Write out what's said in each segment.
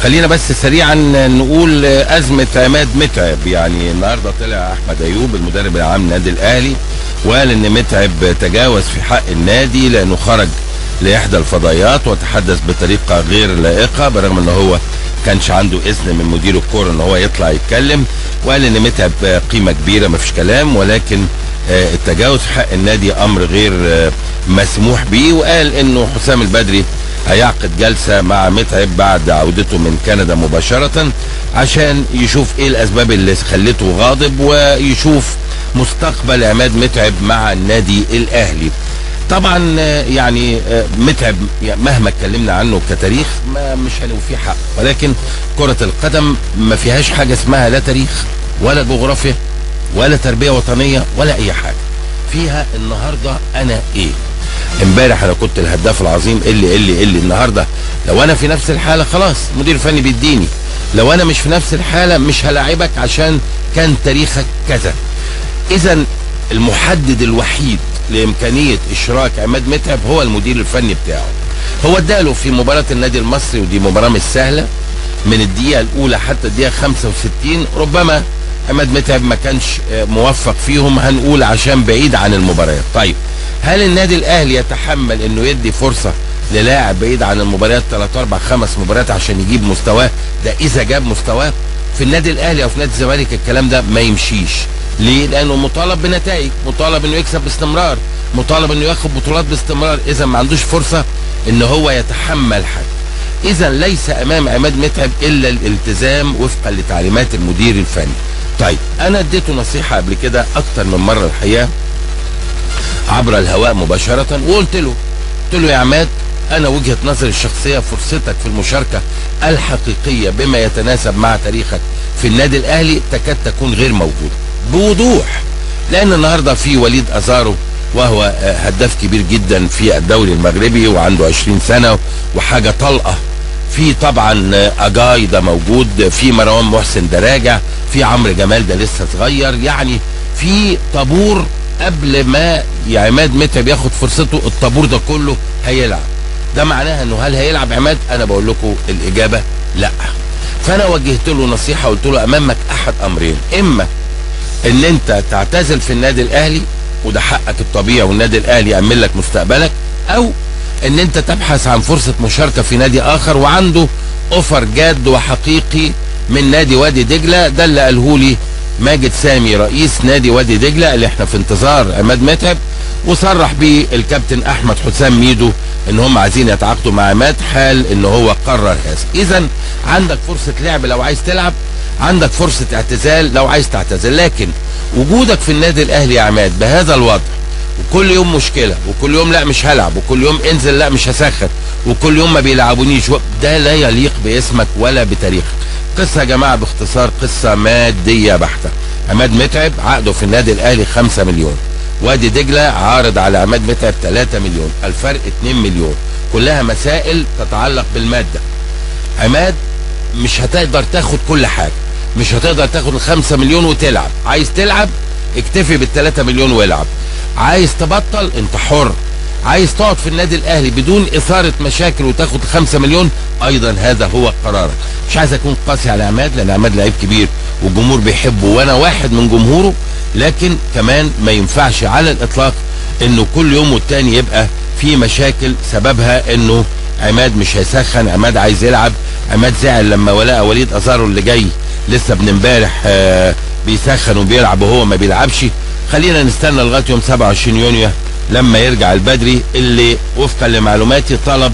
خلينا بس سريعا نقول أزمة عماد متعب. يعني النهارده طلع أحمد أيوب المدرب العام للنادي الأهلي وقال إن متعب تجاوز في حق النادي لأنه خرج لإحدى الفضائيات وتحدث بطريقة غير لائقة، برغم إن هو كانش عنده إذن من مدير الكورة إن هو يطلع يتكلم. وقال إن متعب قيمة كبيرة مفيش كلام، ولكن التجاوز في حق النادي أمر غير مسموح به. وقال إنه حسام البدري هيعقد جلسة مع متعب بعد عودته من كندا مباشرة عشان يشوف ايه الاسباب اللي خلته غاضب ويشوف مستقبل عماد متعب مع النادي الاهلي. طبعا يعني متعب مهما اتكلمنا عنه كتاريخ ما مش هنوفيه حق، ولكن كرة القدم ما فيهاش حاجة اسمها لا تاريخ ولا جغرافيا ولا تربية وطنية ولا اي حاجة. فيها النهاردة انا ايه؟ امبارح انا كنت الهداف العظيم اللي النهارده لو انا في نفس الحالة خلاص مدير فني بيديني، لو انا مش في نفس الحالة مش هلاعبك عشان كان تاريخك كذا. اذا المحدد الوحيد لامكانيه اشراك عماد متعب هو المدير الفني بتاعه. هو اداله في مباراة النادي المصري، ودي مباراة مش سهلة، من الدقيقة الاولى حتى الدقيقة 65 ربما عماد متعب ما كانش موفق فيهم، هنقول عشان بعيد عن المباريات. طيب هل النادي الاهلي يتحمل انه يدي فرصة للاعب بعيد عن المباريات 3 4 5 مباريات عشان يجيب مستواه؟ ده اذا جاب مستواه في النادي الاهلي او في نادي الزمالك الكلام ده ما يمشيش. ليه؟ لانه مطالب بنتائج، مطالب انه يكسب باستمرار، مطالب انه ياخد بطولات باستمرار، اذا ما عندوش فرصة ان هو يتحمل حاجة. اذا ليس امام عماد متعب الا الالتزام وفقا لتعليمات المدير الفني. طيب انا اديته نصيحة قبل كده اكتر من مرة الحقيقة عبر الهواء مباشرة، وقلت له يا عماد انا وجهة نظري الشخصية فرصتك في المشاركة الحقيقية بما يتناسب مع تاريخك في النادي الاهلي تكاد تكون غير موجودة بوضوح، لان النهاردة في وليد ازارو وهو هداف كبير جدا في الدوري المغربي وعنده 20 سنة وحاجة طلقة، في طبعا اجاي ده موجود، في مروان محسن ده راجع، في عمرو جمال ده لسه صغير، يعني في طابور قبل ما يا عماد متعب ياخد فرصته الطابور ده كله هيلعب. ده معناها انه هل هيلعب عماد؟ انا بقول لكم الاجابة لا. فانا وجهت له نصيحة، قلت له امامك احد امرين، اما ان انت تعتزل في النادي الاهلي وده حقك الطبيعي والنادي الاهلي يامن لك مستقبلك، او ان انت تبحث عن فرصة مشاركة في نادي اخر وعنده offer جاد وحقيقي من نادي وادي دجله. ده اللي قاله لي ماجد سامي رئيس نادي وادي دجله اللي احنا في انتظار عماد متعب، وصرح بيه الكابتن احمد حسام ميدو ان هم عايزين يتعاقدوا مع عماد حال ان هو قرر هذا. اذا عندك فرصة لعب لو عايز تلعب، عندك فرصة اعتزال لو عايز تعتزل، لكن وجودك في النادي الاهلي يا عماد بهذا الوضع وكل يوم مشكلة وكل يوم لا مش هلعب وكل يوم انزل لا مش هسخن وكل يوم ما بيلعبونيش، ده لا يليق باسمك ولا بتاريخك. قصة يا جماعة باختصار قصة مادية بحتة. عماد متعب عقده في النادي الاهلي 5 مليون، وادي دجلة عارض على عماد متعب 3 مليون، الفرق 2 مليون، كلها مسائل تتعلق بالمادة. عماد مش هتقدر تاخد كل حاجة، مش هتقدر تاخد ال5 مليون وتلعب، عايز تلعب اكتفي بال3 مليون والعب، عايز تبطل انت حر، عايز تقعد في النادي الاهلي بدون اثاره مشاكل وتاخد 5 مليون ايضا هذا هو قرارك. مش عايز اكون قاسي على عماد لان عماد لعيب كبير والجمهور بيحبه وانا واحد من جمهوره، لكن كمان ما ينفعش على الاطلاق انه كل يوم والتاني يبقى في مشاكل سببها انه عماد مش هيسخن، عماد عايز يلعب، عماد زعل لما ولاء وليد ازارو اللي جاي لسه ابن امبارح بيسخن وبيلعب وهو ما بيلعبش. خلينا نستنى لغاية يوم 27 يونيو لما يرجع البدري اللي وفقا لمعلوماتي طلب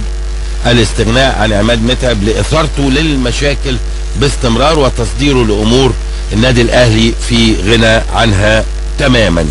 الاستغناء عن عماد متعب لاثارته للمشاكل باستمرار وتصديره لامور النادي الاهلي في غنى عنها تماما.